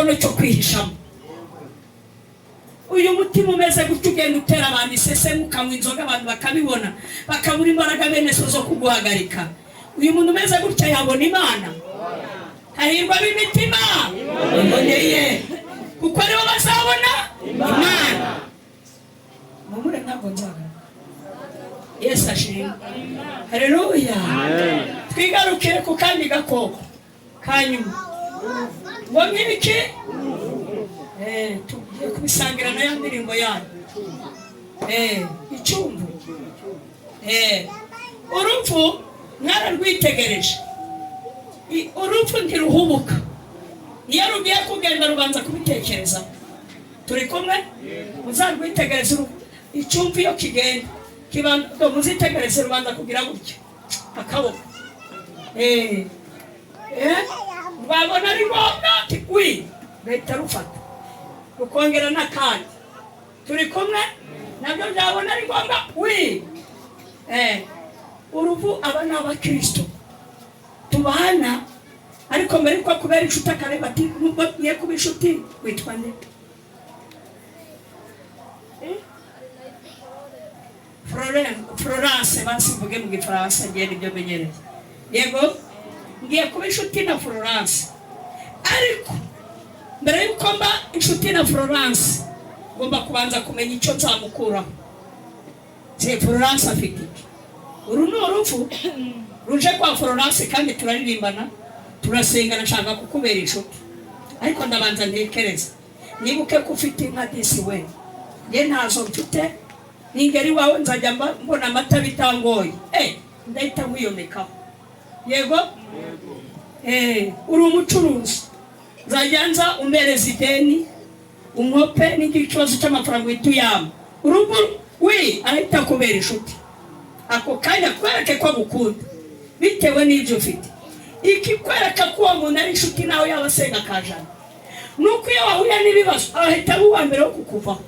Igikono cyo kwihishamo. Uyu mutima umeze gutya, ugenda utera abantu iseseme, ukanywa inzoga abantu bakabibona, bakabura imbaraga bene so zo kuguhagarika. Uyu muntu umeze gutya yabona Imana? Hahirwa ab'imitima iboneye, kuko aribo bazabona Imana. Mumure, ntabwo nzagaruka. Yesu ashimwe, haleluya. Twigarukire ku kandi gakoko kanyuma ngo nk'ibiki. Tugiye kubisangira na ya ndirimbo yanyu. Icyumvu. Urupfu mwararwitegereje. Urupfu ntiruhubuka. Iyo rugiye kugenda rubanza kubitekereza. Turi kumwe? Muzarwitegereze urupfu. Icyumvu iyo kigenda kibanza, muzitegereze, rubanza kugira gutya akaboko. Rwabona ari ngombwa ati wi, rugahita rufata rukongera n'akandi. Turi kumwe? Nabyo byabona ari ngombwa wi. Uruvu, aba ni abakristo tubana, ariko mbere yuko kubera inshuti akareba ati nubwo ngiye kuba inshuti, witwa nde? Eh? Florence, basi mvuge mu Gifaransa, ngiye nibyo menyereye. Yego, ngiye kuba inshuti na Florence, ariko mbere yuko mba inshuti na Florence ngomba kubanza kumenya icyo nzamukuraho. Se Florence afite iki? Uru ni urupfu ruje kwa Florence, kandi turaririmbana, turasengana, nshaka kukubera inshuti, ariko ndabanza ntekereza, nibuke ko ufite inka disi we, njye ntazo mfite. Ningera iwawe nzajya mbona amata bitangoye. Ndahita nkwiyomekaho. Yego. Uri umucuruzi, nzajya nza umpereza ideni, unkope, n'igihe ikibazo cy'amafaranga uhita uyampa. Urugo wi arahita kubera inshuti ako kanya, kwereke ko agukunda bitewe n'ibyo ufite. Ikikwereka ko uwo muntu ari inshuti, nawe yaba asenga akajana, ni uko iyo wahuye n'ibibazo ahita aba uwa mbere wo kukuvaho,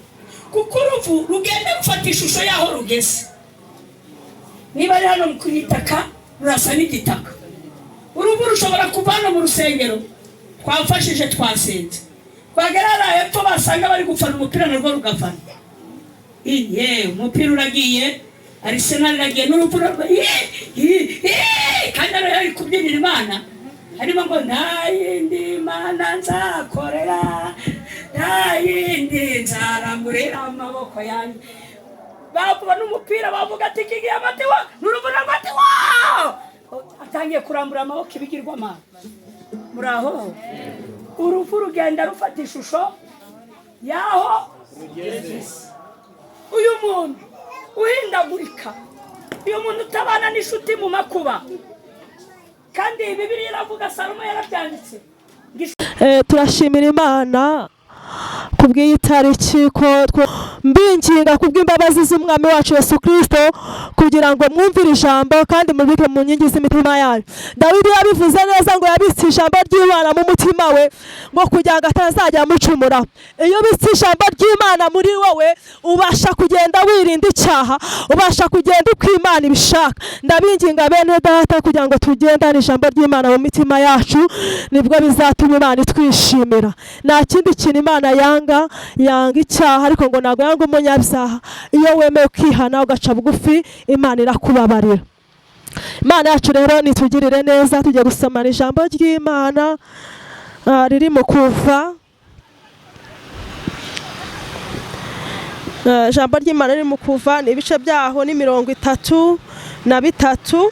kuko urupfu rugenda rufata ishusho y'aho rugeze. Niba ari hano ku gitaka, rurasa n'igitaka. Uruvu rushobora kuva hano mu rusengero, twafashije, twasenze, twagera hariya hepfo basanga bari gufana umupira, narwo rugafana. Iye umupira uragiye, Arsenal iragiye, n'urupfu kandi ari kubyinira Imana, harimo ngo nta yindi mana nzakorera, nta yindi nzaramburira amaboko yanjye. Bavuga n'umupira, bavuga ati kigiye amatiwa, n'urupfu narwo ati wa, atangiye kurambura amaboko ibigirwamana. Muraho? Urupfu rugenda rufata ishusho y'aho uyu muntu uhindagurika, uyu muntu utabana n'inshuti mu makuba. Kandi Bibiliya iravuga, Salomo yarabyanditse. Turashimira Imana kubw'iyi tariki ko mbinginga kubw'imbabazi z'Umwami wacu Yesu Kirisito kugira ngo mwumvire ijambo kandi mubike mu nkingi z'imitima yanyu. Dawidi yabivuze neza ngo yabitse ijambo ry'Imana mu mutima we ngo kugira ngo atazajya amucumuraho. Iyo ubitse ijambo ry'Imana muri wowe, ubasha kugenda wirinda icyaha, ubasha kugenda uko Imana ibishaka. Ndabinginga bene data kugira ngo tugendane ijambo ry'Imana mu mitima yacu, nibwo bizatuma Imana itwishimira. Nta kindi kintu Imana yanga, yanga icyaha, ariko ngo ntabwo yanga umunyabyaha. Iyo wemeye ukihana, ugaca bugufi, Imana irakubabarira. Imana yacu rero nitugirire neza. Tujye gusomana ijambo ry'Imana riri mu Kuva. Ijambo ry'Imana riri mu Kuva, ni ibice byaho ni 33.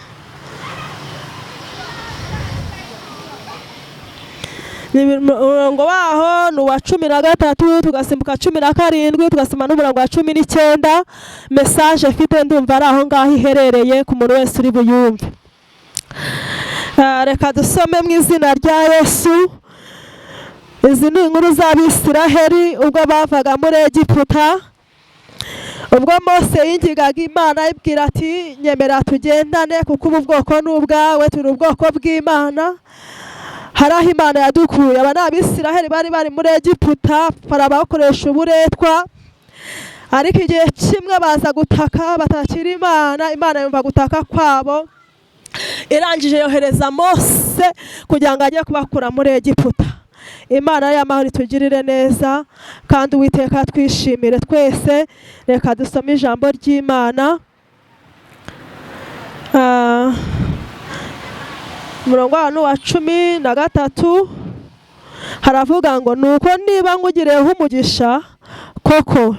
Ni umurongo waho ni uwa 13, tugasimbuka 17, tugasoma n'umurongo wa 19. Message mfite ndumva ari aho ngaho iherereye ku muntu wese uri buyumve. Reka dusome mu izina rya Yesu. Izi ni inkuru z'Abisiraheli ubwo bavaga muri Egiputa, ubwo Mose yingingaga Imana ayibwira ati nyemera tugendane, kuko ubu bwoko ni ubwawe, turi ubwoko bw'Imana, hari aho Imana yadukuye. Aba ni Abisiraheli bari bari muri Egiputa, barabakoresha uburetwa, ariko igihe kimwe baza gutaka batakira Imana. Imana yumva gutaka kwabo, irangije yohereza Mose kugira ngo ajye kubakura muri Egiputa. Imana y'amahoro itugirire neza kandi Uwiteka twishimire twese. Reka dusome ijambo ry'Imana. Umurongo wa wa 13 haravuga ngo: "Nuko niba nkugiriyeho umugisha koko,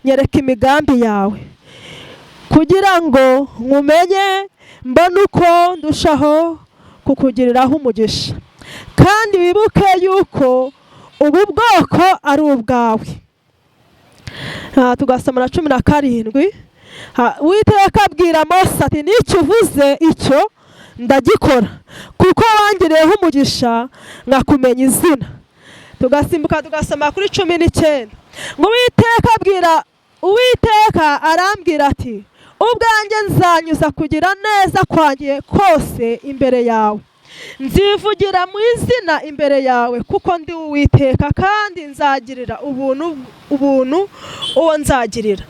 nyereka imigambi yawe kugira ngo nkumenye, mbone uko ndushaho kukugiriraho umugisha, kandi wibuke yuko ubu bwoko ari ubwawe." Tugasoma na 17. Uwiteka abwira Mose ati: "N'icyo uvuze icyo ndagikora, kuko wangiriyeho umugisha nkakumenya izina." Tugasimbuka tugasoma kuri 19 ngo: Uwiteka arambwira ati: 'Ubwanjye nzanyuza kugira neza kwanjye kose imbere yawe, nzivugira mu izina imbere yawe, kuko ndi Uwiteka, kandi nzagirira ubuntu uwo nzagirira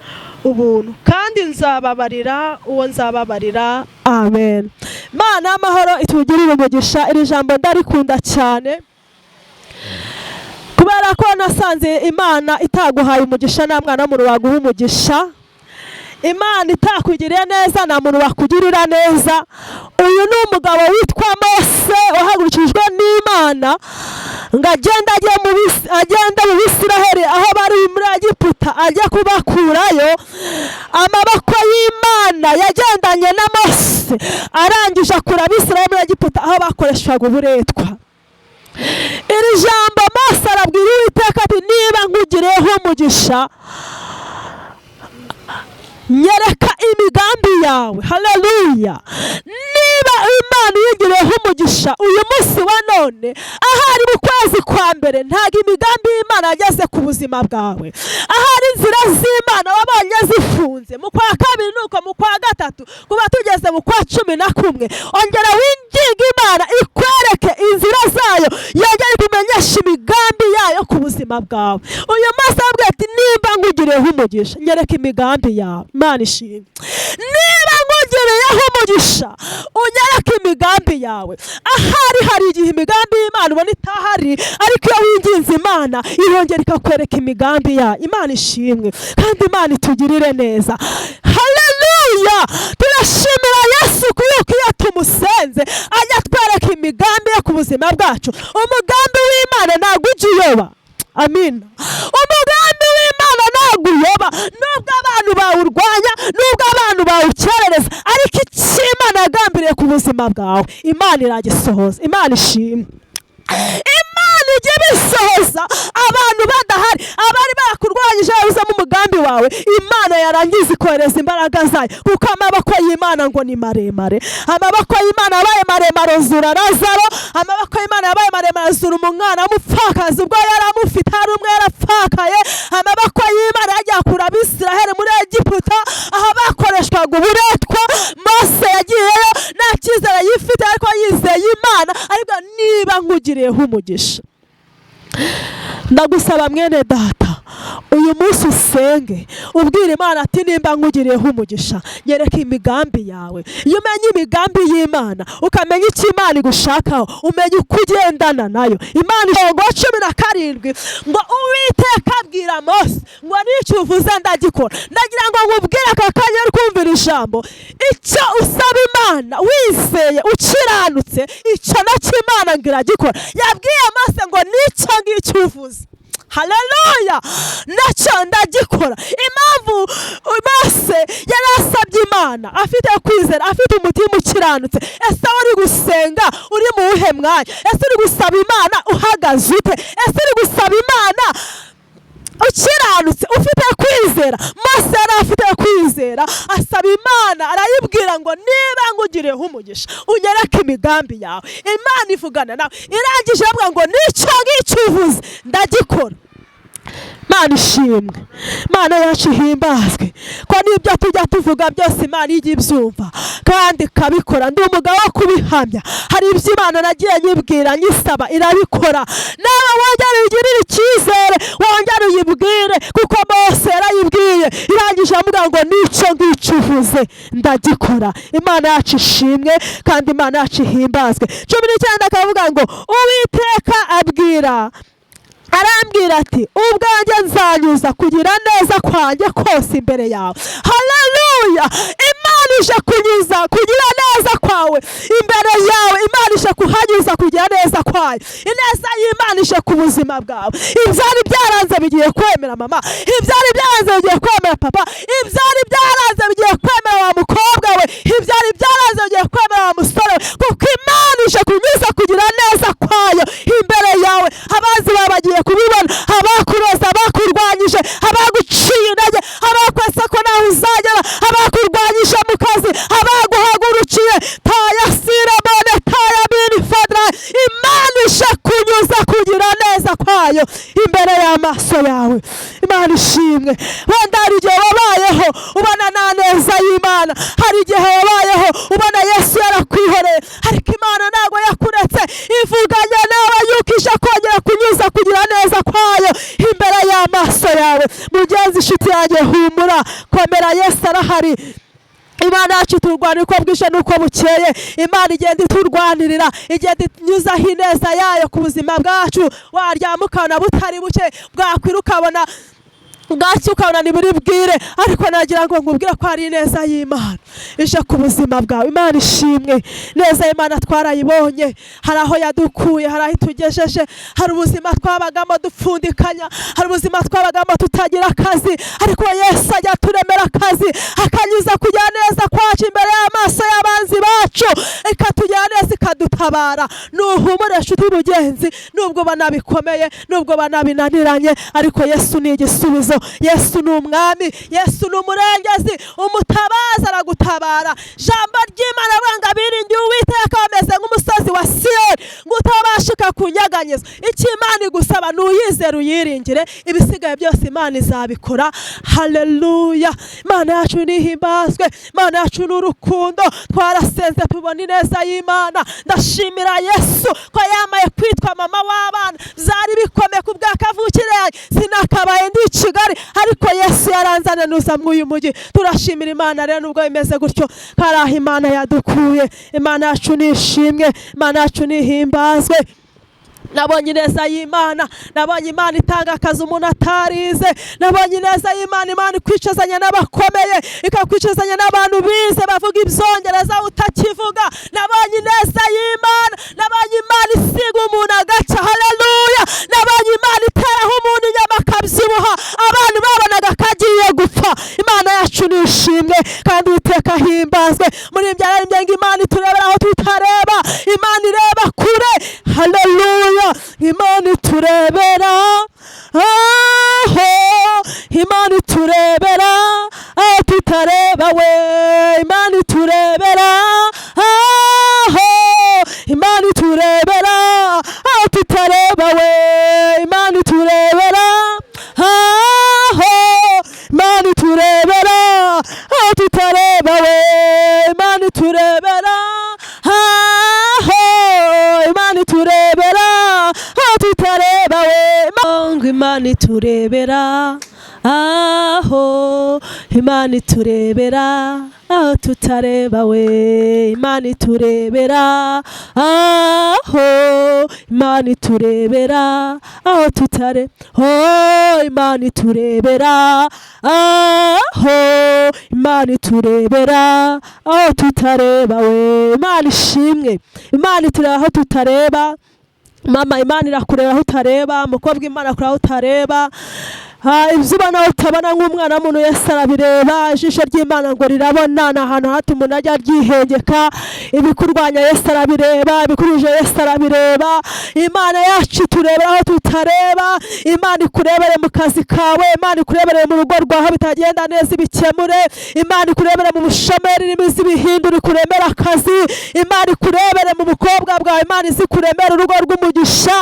ubuntu, kandi nzababarira uwo nzababarira." Amen. Imana y'amahoro itugirire umugisha. Iri jambo ndarikunda cyane kubera ko nasanze Imana itaguhaye umugisha nta mwana w'umuntu waguha umugisha. Imana itakugiriye neza nta muntu wakugirira neza. Uyu ni umugabo witwa Mose wahagurukijwe n'Imana ngo agende agende mu Bisiraheli aho bari muri Egiputa, ajya kubakurayo. Amaboko y'Imana yagendanye na Mose, arangije akura Abisiraheli muri Egiputa aho bakoreshwaga uburetwa. Iri jambo Mose arabwira Uwiteka ati: "Niba nkugiriyeho umugisha, nyereka imigambi yawe." Haleluya! Niba Imana uyigiriyeho umugisha uyu munsi wa none, ahari mu kwezi kwa mbere ntabwo imigambi y'Imana yageze ku buzima bwawe, ahari inzira z'Imana wabonye zifunze, mu kwa kabiri nuko, mu kwa gatatu, kuba tugeze mu kwa 11, ongera winginge Imana ikwereke inzira zayo, yongere ikumenyeshe imigambi yayo ku buzima bwawe. Uyu munsi arabwira ati: "Nimba nkugiriyeho umugisha, nyereka imigambi yawe." Imana ishimwe. Niba nkugiriyeho umugisha, unyereke imigambi yawe. Ahari hari igihe imigambi y'Imana ubona itahari, ariko iyo winginze Imana irongera ikakwereka imigambi yayo. Imana ishimwe kandi Imana itugirire neza. Haleluya! Turashimira Yesu kuko iyo tumusenze ajya atwereka imigambi ye ku buzima bwacu. Umugambi w'Imana ntabwo ujya uyoba. Amina. Umugambi w'Imana ntabwo uyoba, nubwo abantu bawurwanya, nubwo abantu bawukerereza, ariko icyo Imana yagambiriye ku buzima bwawe, Imana iragisohoza. Imana ishimwe. Imana ijya ibisohoza abantu badahari, abari barakurwanyije babuzamo umugambi wawe, Imana yarangiza ikohereza imbaraga zayo, kuko amaboko y'Imana ngo ni maremare. Amaboko y'Imana yabaye maremare azura Lazaro. Amaboko y'Imana yabaye maremare azura umwana w'umupfakazi ubwo yari amufite hari umwe yarapfakaye. Amaboko y'Imana yagiye akura Abisiraheli muri Egiputa aho bakoreshwaga uburetwa. Mose yagiyeyo nta cyizere yifite, ariko yizeye Imana. Ariko niba nkugiriyeho umugisha, ndagusaba mwene data, uyu munsi usenge ubwira Imana ati: "Nimba nkugiriyeho umugisha, nyereka imigambi yawe." Iyo umenya imigambi y'Imana, ukamenya icyo Imana igushakaho, umenya uko ugendana nayo. Imana, umurongo wa 17 ngo: "Uwiteka abwira Mose ngo: 'N'icyo uvuze ndagikora.'" Ndagira ngo nkubwire aka kanya uri kumvira ijambo, icyo usaba Imana wizeye ukiranutse, icyo nacyo Imana ngo iragikora. Yabwiye Mose ngo: "N'icyo ngicyo uvuze, haleluya, nacyo ndagikora." Impamvu Mose yari asabye Imana afite kwizera, afite umutima ukiranutse. Ese uri gusenga uri mu wuhe mwanya? Ese uri gusaba Imana uhagaze ute? Ese uri gusaba Imana ukiranutse, ufite kwizera? Mose yari afite kwizera, asaba Imana, arayibwira ngo: "Niba nkugiriyeho umugisha, unyereke imigambi yawe." Imana ivugana nawe, irangije avuga ngo: "N'icyo ngicyo uvuze ndagikora." Imana ishimwe, Imana yacu ihimbazwe, ko n'ibyo tujya tuvuga byose Imana ijya ibyumva kandi ikabikora. Ndi umugabo wo kubihamya. Hari ibyo Imana nagiye nyibwira, nyisaba, irabikora. Nawe wongere uyigirire icyizere, wongere uyibwire, kuko Mose yarayibwiye, irangije Arangije aramubwira ngo n'icyo ngicyo uvuze ndagikora. Imana yacu ishimwe kandi Imana yacu ihimbazwe. 19 akavuga ngo Uwiteka abwira arambwira ati ubwanjye nzanyuza kugira neza kwanjye kose imbere yawe. Haleluya! Imana ije kunyuza kugira neza kwawe imbere yawe. Imana ije kuhanyuza kugira neza kwayo. Ineza y'Imana ije ku buzima bwawe. Ibyari byaranze bigiye kwemera mama, ibyari byaranze bigiye kwemera papa, ibyari byaranze bigiye kwemera wa mukobwa we, ibyari byaranze bigiye kwemera wa musore we, kuko Imana ije kunyuza kugira neza kwayo imbere yawe. Abanzi bawe bagiye kubibona, abakuroza, abakurwanyije, abaguciye intege, abakwese ko nawe uzagera, abakurwanyije mu kazi, abaguhagurukiye, tayasirabone tayabini fadra. Imana ije kunyuza kugira neza kwayo imbere y'amaso yawe. Imana ishimwe. Wenda hari igihe wabayeho ubona nta neza y'Imana, hari igihe wabayeho ubona Yesu yarakwihoreye, ariko Imana ntabwo yakuretse, ivuganye nawe yuko ije kongera kunyuza kugira neza kwayo imbere y'amaso yawe. Mugenzi, inshuti yanjye, humura, komera, Yesu arahari. Imana yacu turwanira uko bwije n'uko bukeye. Imana igenda iturwanirira, igenda inyuzaho ineza yayo ku buzima bwacu. Waryama ukabona butari buke, bwakwira ukabona bwacyo ukabona ni buri bwire, ariko nagira ngo nkubwire ko hari ineza y'Imana ije ku buzima bwawe. Imana ishimwe. Neza y'Imana twarayibonye, hari aho yadukuye, hari aho itugejeje, hari ubuzima twabagamo dupfundikanya, hari ubuzima twabagamo tutagira akazi, ariko Yesu ajya aturemera akazi, akanyuza kugira neza kwacu imbere y'amaso y'abanzi bacu, ikatugira neza, ikadutabara. Nuhumure nshuti mugenzi, nubwo ubona bikomeye, nubwo ubona binaniranye, ariko Yesu ni igisubizo. Yesu ni umwami, Yesu ni umurengezi, umutabaza aragutabara. Jambo ry'Imana banga biringiye Uwiteka bameze nk'umusozi wa Siyoni, ngo utabashika kunyeganyeza. Icyo Imana igusaba ni uyizere, uyiringire, ibisigaye byose Imana izabikora. Haleluya! Imana yacu nihimbazwe, Imana yacu ni urukundo. Twarasenze tubona ineza y'Imana. Ndashimira Yesu ko yamaye kwitwa mama w'abana. Byari bikomeye ku bwa kavukire yanjye, sinakabaye ndi i Kigali, ariko Yesu yaranzanye nuza muri uyu mujyi. Turashimira Imana rero nubwo bimeze gutyo, kari aho Imana yadukuye. Imana yacu nishimwe, Imana yacu nihimbazwe. Nabonye ineza y'Imana, nabonye Imana itanga akazi umuntu atarize, nabonye ineza y'Imana, Imana ikwicazanya n'abakomeye, ikakwicazanya n'abantu bize bavuga ibyongereza utakivuga. Nabonye ineza y'Imana, nabonye Imana isiga umuntu agaca. Haleluya! Nabonye Imana iteraho umuntu inyama akabyibuha, abantu babonaga ko agiye gupfa. Imana yacu nishimwe kandi Uwiteka ahimbazwe. Muri ibyo yararembye ngo Imana iturebera aho tutareba, Imana ireba kure. Haleluya! Imana iturebera aho, Imana iturebera aho tutareba we, Imana iturebera aho, Imana iturebera aho tutareba we, Imana iturebera aho, Imana iturebera aho tutareba we, Imana iturebera aho, Imana iturebera aho tutareba we. Imana iturebera aho, Imana iturebera aho tutareba we, Imana iturebera aho, Imana iturebera aho tutare, oh Imana iturebera aho, Imana iturebera aho tutareba we. Imana ishimwe. Imana itureba aho tutareba. Mama, Imana irakureba aho utareba. Mukobwa, Imana irakureba aho utareba. Ibyo ubona utabona nk'umwana w'umuntu, Yesu arabireba. Ijisho ry'Imana ngo rirabona, ni ahantu hato umuntu ajya aryihengeka. Ibikurwanya Yesu arabireba, ibikuruje Yesu arabireba. Imana yacu iturebera aho tutareba. Imana ikurebere mu kazi kawe, Imana ikurebere mu rugo rwawe bitagenda neza ibikemure, Imana ikurebere mu bushomeri n'imizi ibihindura ikuremera akazi, Imana ikurebere mu bukobwa bwawe, Imana izikuremera urugo rw'umugisha.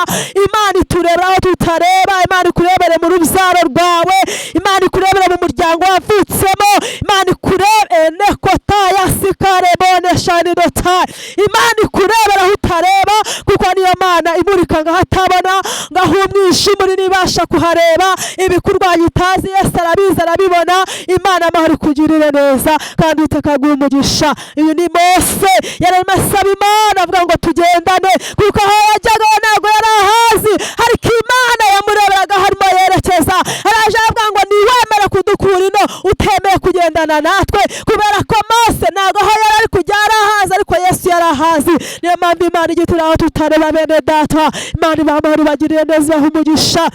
Imana iturebera aho tutareba, Imana ikurebere mu rubyaro rwawe, Imana ikurebere mu muryango wavutsemo, Imana ikurebe nekotaya sikarebone shanidotayi, Imana ikurebera aho utareba, kuko niyo Mana imurika ngaho atabona, ngaho umwijima uri nibasha kuhareba, ibikurwanya utazi Yesu arabizi arabibona. Imana amahoro ikugirire neza kandi Uwiteka aguhe umugisha. Uyu ni Mose yari arimo asaba Imana avuga ngo tugendane, kuko aho yajyaga ntabwo yari ahazi, ariko Imana yamureberaga harimo yerekeza. Araje avuga ngo niwemere kudukura ino utemeye kugendana natwe, kubera ko Mose ntabwo aho yari ari kujya yari ahazi, ariko Yesu yari ahazi. Niyo mpamvu Imana ijya ituri aho tutareba bene data. Imana ibahe amahoro ibagirire neza, ibahe umugisha.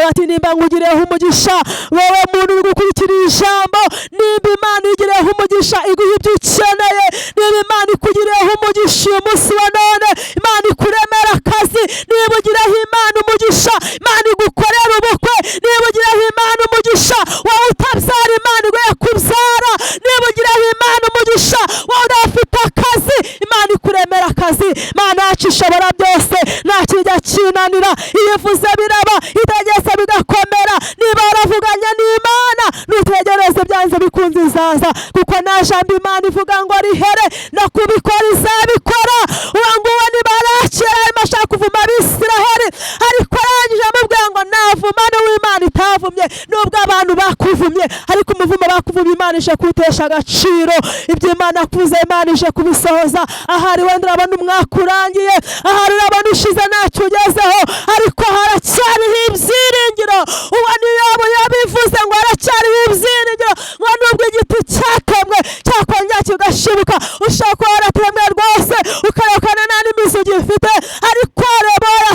Ati nimba nkugiriyeho umugisha wowe muntu uri gukurikira ijambo, nimba Imana igiriyeho umugisha iguha ibyo ukeneye, niba Imana ikugiriyeho umugisha uyu munsi wa none, Imana ikuremera akazi, niba ugiriyeho Imana umugisha Imana igukorera ubukwe, niba ugiriyeho Imana umugisha wowe utabyara Imana iguhe kubyara, niba ugiriyeho Imana umugisha wowe udafite akazi Imana ikuremera akazi. Imana yacu ishobora byose, nta kijya kinanira, iyo ivuze biraba, itegetse bigakomera. Niba waravuganye n'Imana nutegereze byanze bikunze izaza, kuko nta jambo Imana ivuga ngo rihere, no kubikora izabikora. Uwo nguwo niba arakira arimo ashaka kuvuma Abisiraheli, ariko arangije amubwira ngo navuma n'uw'Imana itavumye, nubwo abantu bakuvumye, ariko umuvumo bakuvumye Imana ije kuwutesha agaciro. Ibyo Imana akuze Imana ije kubisohoza. Ahari wenda urabona umwaka urangiye, ahari urabona ushize ntacyo ugezeho, ariko haracyariho ibyiringiro. Uwo ni Yobu yabivuze ngo haracyariho ibyiringiro, ngo nubwo igiti cyatemwe cyakongera kigashibuka, ushobora kuba waratemwe rwose ukarokana nta n'imizi ugifite, ariko rebora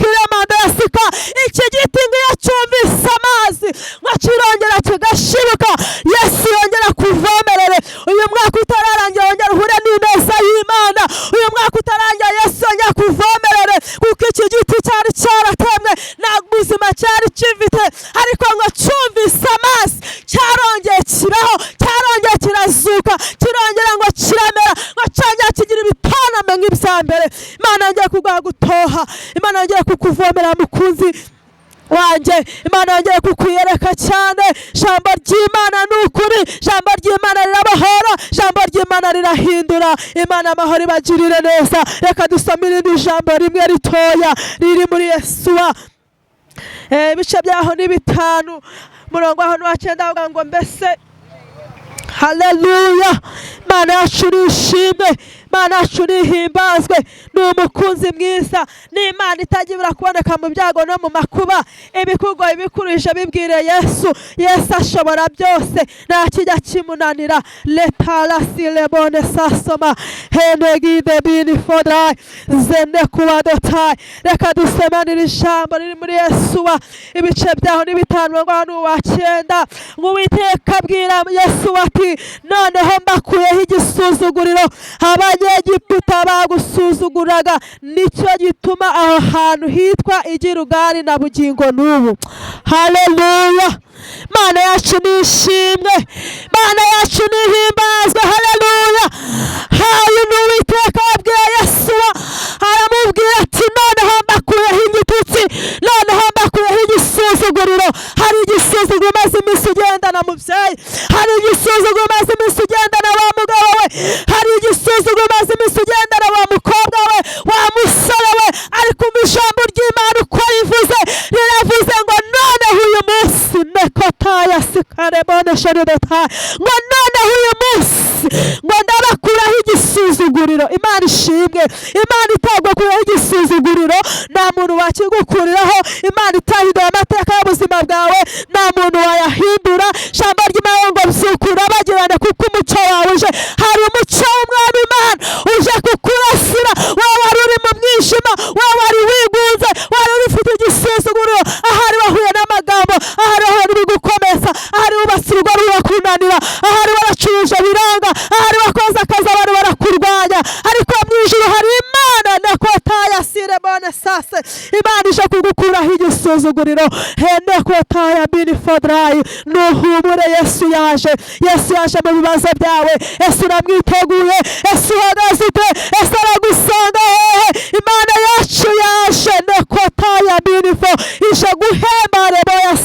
siredokiremandasika, iki giti ngiyo cyumvise amazi ngo kirongera kigashibuka. Yesu yongera kuvomerere. Uyu mwaka utararangira wongera uhure n'ineza y'Imana. Uyu mwaka utarangira Yesu yongera kuvomerere, kuko iki giti cyari cyaratemwe nta buzima cyari kifite, ariko ngo cyumvise amazi cyarongeye kibaho, cyarongeye kirazuka, kirongera ngo kiramera, ngo cyongera kigira ibitoname nk'ibya mbere. Imana yongeye kuguha gutoha, Imana yongeye kukuvomera mukunzi wanjye, Imana yongeye kukwiyereka cyane. Ijambo ry'Imana ni ukuri, ijambo ry'Imana rirabohora, ijambo ry'Imana rirahindura. Imana amahoro ibagirire neza. Reka dusome irindi jambo rimwe ritoya riri muri Yesuwa, ibice byaho ni 5, umurongo waho ni uwa 9, avuga ngo mbese haleluya, Imana yacu nishimwe, Imana yacu nihimbazwe, ni umukunzi mwiza, ni Imana itajya kuboneka mu byago no mu makuba. Ibikugoye ibikurije bibwire Yesu, Yesu ashobora byose, nta kijya kimunanira. Letarasirebone sasoma henegide bini fodrai zene kubadotai. Reka dusemanire ijambo riri muri Yesuwa, ibice byaho ni 5, umurongo ni uwa 9. Ngo Uwiteka abwira Yesu ati noneho mbakuyeho igisuzuguriro Abanyegiputa bagusuzuguraga, nicyo gituma aho hantu hitwa i Gilugari na bugingo n'ubu. Haleluya, Imana yacu nishimwe, Imana yacu nihimbazwe. Haleluya. Hayu ni Uwiteka wabwiye Yesuwa, aramubwira ati noneho mbakuyeho igitutsi, noneho mbakuyeho igisuzuguriro. Hari igisuzuguriro umaze iminsi ugendana mubyeyi, hari igisuzuguriro umaze iminsi ugendana wa mugabo we, hari igisuzuguriro umaze iminsi ugendana wa mukobwa we, wa musore we, ariko mu ijambo ry'Imana uko rivuze riravuze ngo noneho uyu munsi mekotaya sikaremone sheridotaya, ngo noneho uyu munsi ngo ndabakuraho igisuzuguriro. Imana ishimwe, Imana itagukuraho igisuzuguriro, nta muntu wakigukuriraho. Imana itahindura amateka y'ubuzima bwawe, nta muntu wayahindura. Ijambo ry'Imana ngo byukura bagirane, kuko umucyo wawe uje. Hari umucyo w'Umwami Imana uje kukurasira. Wowe wari uri mu mwijima, wowe wari wigunze, wari ufite igisuzuguriro, ahari wahuye n'amagambo, ahari wahuye n'ibigukomeza, ahari wubatse urugo rurakunanira, ahari waracuruje biranga, ahari wakoze akazi abantu barakurwanya, ariko mu ijuru hari Imana nakotaya sirebone sase. Imana ije kugukuraho igisuzuguriro. Henekotaya bini fodrayi. Nuhumure, Yesu yaje, Yesu yaje mu bibazo byawe. Yesu uramwiteguye, Yesu uhagaze ute, Yesu aragusanga hehe? Imana yacu yaje nekotaya bini fo, ije guhema reboya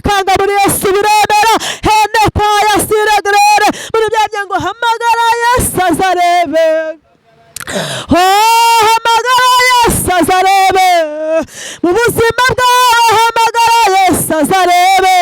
bikanga muri Yesu biremera. Heneka yasiregrere muri byabye ngo hamagara Yesu azarebe. Oh, hamagara Yesu azarebe mu buzima bwawe, hamagara Yesu azarebe.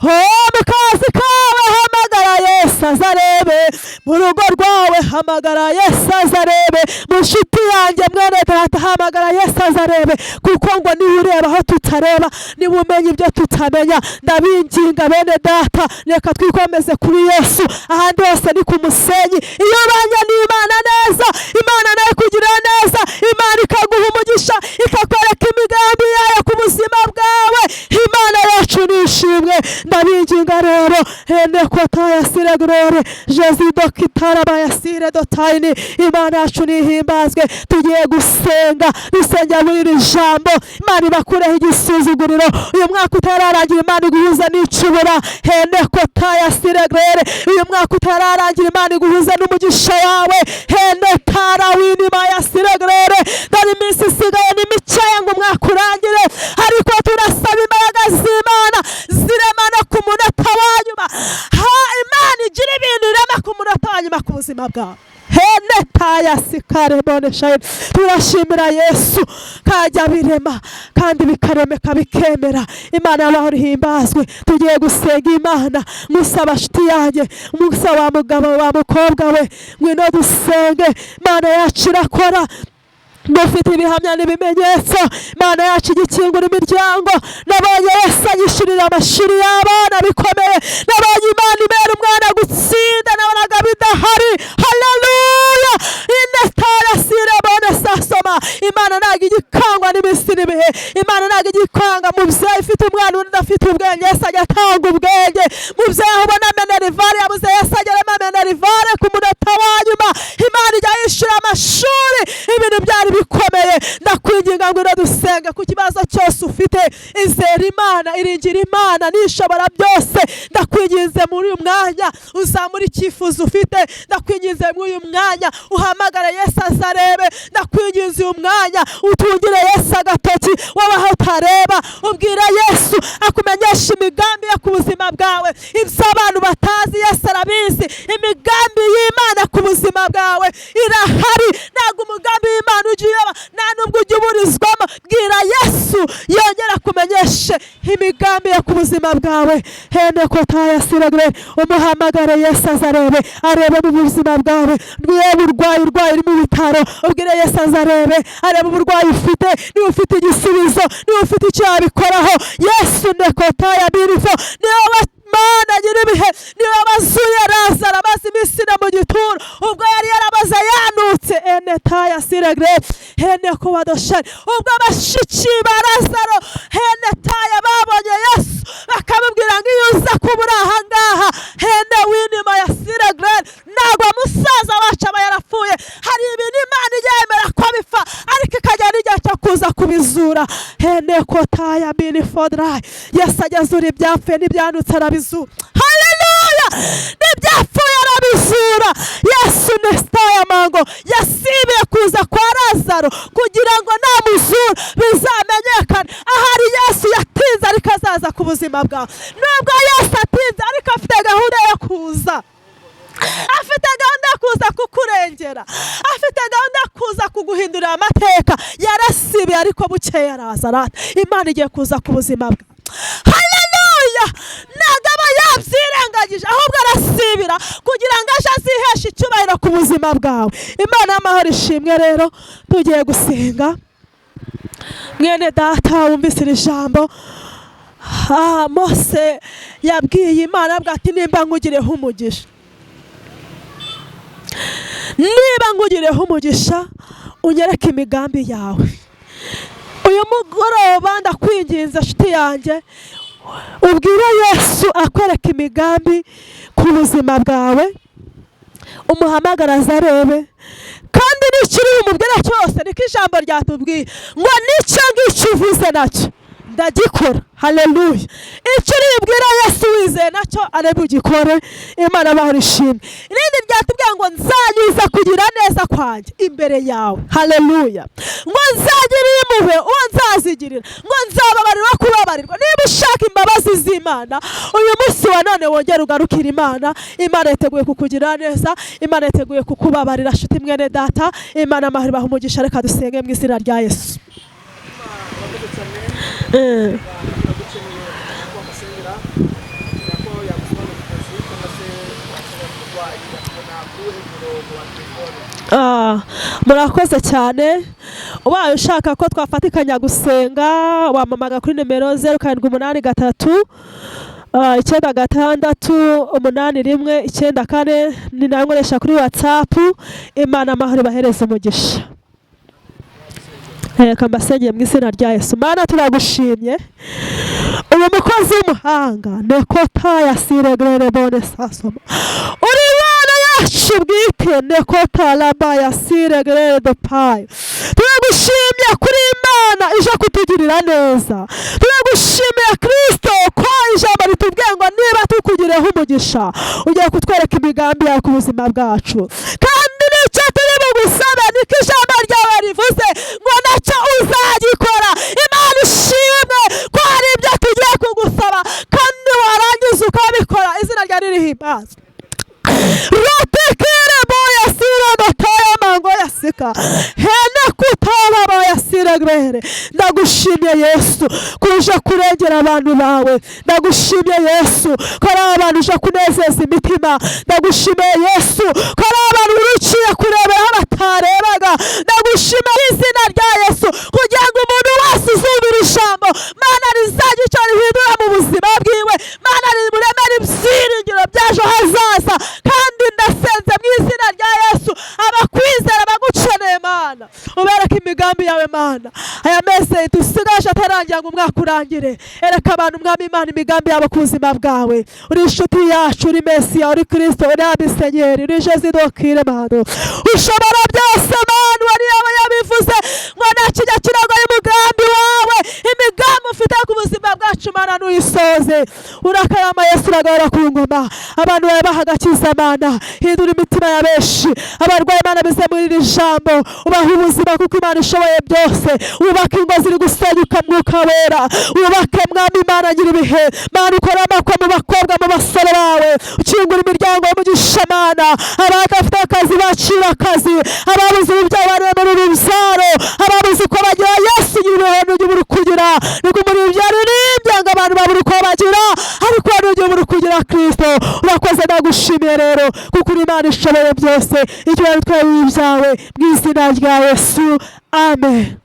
Oh, mu kazi kawe hamagara Yesu azarebe, mu rugo rwawe hamagara Yesu azarebe, mu nshuti yanjye mwene data hamagara Yesu azarebe, kuko ngo niba ureba aho tutareba, niba umenya ibyo tutamenya. Ndabinginga bene data, reka twikomeze kuri Yesu, ahandi hose ni ku musenyi. Iyo ubanye n'Imana neza, Imana nayo ikugirira neza, Imana ikaguha umugisha, ikakwereka imigambi yayo ku buzima bwawe. Imana yacu nishimwe. Ndabinginga rero, hene kotaya sire gloire Jesu dokitara bayasire dotayini. Imana yacu nihimbazwe. Tugiye gusenga, dusengera muri iri jambo, Imana ibakureho igisuzuguriro. Uyu mwaka utararangira, Imana iguhuza n'icubura. Hene kotaya sire gloire. Uyu mwaka utararangira, Imana iguhuza n'umugisha wawe. Hene tara winima ya sire gloire. Dore iminsi isigaye ni mikeya ngo umwaka urangire, ariko turasaba imbaraga z'Imana zirema no ku munota wa nyuma. Ha, Imana igira ibintu irema ku munota wa nyuma ku buzima bwawe. Hene taya sikare bone shayini. Turashimira Yesu kajya birema kandi bikaremeka bikemera. Imana y'amahoro ihimbazwe. Tugiye gusenga Imana, musaba nshuti yanjye, musaba wa mugabo wa mukobwa we, ngwino dusenge. Imana yacu irakora, dufite ibihamya n'ibimenyetso. Imana yacu igikingura imiryango. Nabonye Yesu anyishyurira amashuri y'abana bikomeye. Nabonye Imana ibera umwana gutsinda, nabonaga bidahari. Haleluya! Inetara sire bone sasoma. Imana ntabwo igikangwa n'iminsi n'ibihe. Imana ntabwo igikanga. Mubyeyi ufite umwana udafite ubwenge, Yesu ajya atanga ubwenge. Mubyeyi aho ubona minerivare yabuze, Yesu ageramo minerivare ku munota wa nyuma. Imana ijya yishyura amashuri, ibintu byari bikomeye. Ndakwinginga ngo dusenge ku kibazo cyose ufite. Izera Imana, iringira Imana nishobora byose. Ndakwinginze muri uyu mwanya uzamura icyifuzo ufite. Ndakwinginze muri uyu mwanya uhamagare Yesu azarebe. Ndakwinginze uyu mwanya utungire Yesu agatoki, wowe aho utareba ubwira Yesu akumenyesha imigambi ye ku buzima bwawe. Ibyo abantu batazi Yesu arabizi. Imigambi y'Imana ku buzima bwawe irahari. Ntabwo umugambi w'Imana ujya uyoba, nta nubwo ujya uburizwamo. Bwira Yesu yongera kumenyeshe imigambi ye ku buzima bwawe. Hene kotaya siragre. Umuhamagare Yesu azarebe, arebe mu buzima bwawe. Niba urwaye urwaye uri mu bitaro, ubwire Yesu azarebe, arebe uburwayi ufite. Niba ufite igisubizo, niba ufite icyo yabikoraho, Yesu nekotaya birifo. Niba Mana nyiribihe, niba bazuye Lazaro amaze iminsi ine mu gituro, ubwo yari yarabaze yanutse. Enetaya siregre hene kubadoshari. Ubwo abashiki ba Lazaro henetaya babonye Yesu bakamubwira ngo iyo uza kuba uri aha ngaha, hene winima ya siregre, ntabwo musaza wacu aba yarapfuye. Hari ibintu Imana ijya yemera ko bipfa, ariko ikajya n'igihe cyo kuza kubizura. Hene kotaya binifodrai. Yesu agezura ibyapfuye n'ibyanutse arabizura. Haleluya! N'ibyapfuye arabizura. Yesu nesitaya mango yasibiye kuza kwa Lazaro kugira ngo namuzura bizamenyekane. Ahari Yesu yatinze ariko azaza ku buzima bwawe. Nubwo Yesu atinze ariko afite gahunda yo kuza. Afite gahunda yo kuza kukurengera, afite gahunda yo kuza kuguhindurira amateka. Yarasibiye ariko bukeye araza arata. Imana igiye kuza ku buzima bwawe. Haleluya! Ntabwo aba yabyirengagije, ahubwo arasibira kugira ngo aje aziheshe icyubahiro ku buzima bwawe. Imana y'amahoro ishimwe. Rero tugiye gusenga. Mwene data wumvise iri jambo, Mose yabwiye Imana avuga ati nimba nkugireho umugisha, niba nkugireho umugisha unyereke imigambi yawe. Uyu mugoroba ndakwinginze nshuti yanjye, ubwire Yesu akwereka imigambi ku buzima bwawe, umuhamagara azarebe. Kandi n'icyo uri bumubwire cyose, niko ijambo ryatubwiye ngo n'icyo ngicyo uvuze nacyo ndagikora. Haleluya! Icyo uri bubwire Yesu wizeye Gihe nacyo ari bugikore. Imana bahora ishimwe. Irindi ryatubwiye ngo nzanyuza kugira neza kwanjye imbere yawe. Haleluya! Ngo nzagirire impuhwe uwo nzazigirira, ngo nzababarirwa kubabarirwa. Niba ushaka imbabazi z'Imana, uyu munsi wa none wongere ugarukire Imana. Imana yiteguye kukugirira neza, Imana yiteguye kukubabarira. Shuti mwene data, Imana amahoro ibaha umugisha. Reka dusenge mu izina rya Yesu. Urakoze cyane. Turagukeneye ko wamusengera kugira ko yagusobanurira akazi cyangwa se wakenera umurwayi, akabona kuri murongo wa telefone. Ah, murakoze cyane. Ubaye ushaka ko twafatikanya gusenga, wampamagara kuri nimero 0783 968194. Ni nayo nkoresha kuri WhatsApp. Imana amahoro ibahereze umugisha. Reka mbasengeye mu izina rya Yesu. Mana, turagushimye uyu mukozi w'umuhanga nekota siregrere bone sasoma. Uri Imana yacu bwite nekota labaya siregrere de payo. Turagushimye kuri Imana ije kutugirira neza. Turagushimiye Kristo ko ijambo ritubwiye ngo niba tukugireho umugisha, ugiye kutwereka imigambi yawe ku buzima bwacu. Kandi nicyo turi bugusabe, niko ijambo ryawe rivuze ngo nacyo uzagikora. Imana ishimwe ko hari ibyo tugiye kugusaba kandi warangiza ukabikora. Izina ryawe ririhimbazwa. Ratikire boya sira gatoya mango yasika hene kutala boya sira gbere. Ndagushimye Yesu kuje kurengera abantu bawe. Ndagushimye Yesu ko ari abantu uje kunezeza imitima. Ndagushimiye Yesu ko ari abantu uruciye kurebera aho batarebaga. Ndagushimiye izina rya Yesu kugira ngo umuntu wese uzumvira ijambo, Mana, rizajya icyo rihindura mu buzima bwiwe. Mana, rimuremere ibyiringiro by'ejo hazaza. Kandi ndasenze mu izina rya Yesu, abakwizera bagukeneye, Mana, ubereke imigambi yawe. Mana, aya mezi dusigaje atarangira ngo umwaka urangire, ereka abantu, Umwami Imana, imigambi yabo ku buzima bwawe. Uri inshuti yacu, uri Mesiya, uri Kirisito, uri Abisenyeri, uri Jezidokire. Mano ushobora byose, Mana, wari yaba yabivuze ngo nta kijya kiragoye umugambi wawe. Imigambi ufite ku buzima bwacu, Mana, nuyisoze. Urakarama Yesu, uragahora ku ngoma. Abantu bawe baha agakiza. Mana, hindura imitima ya benshi. Abarwayi, Mana, bize muri iri jambo, ubaha ubuzima kuko Imana ishoboye byose. Wubake ingo ziri gusenyuka, Mwuka Wera. Wubake, Mwami Imana nyir'ibihe. Mana, ukore amakwe mu bakobwa, mu basore bawe. Ukingura imiryango y'umugisha. Mana, abadafite akazi bakira akazi, ababuze urubyaro baremera urubyaro, ababuze uko bagira, Yesu nyir'ibihe, ntujya ubura kugira. Niko muri byaririmbye ngo abantu babura uko bagira, ariko ntujya ubura kugira. Kristo, urakoze. Ndagushimiye rero kuko uri Imana ishoboye byose. Icyo twari ibyawe mu izina rya Yesu, amen.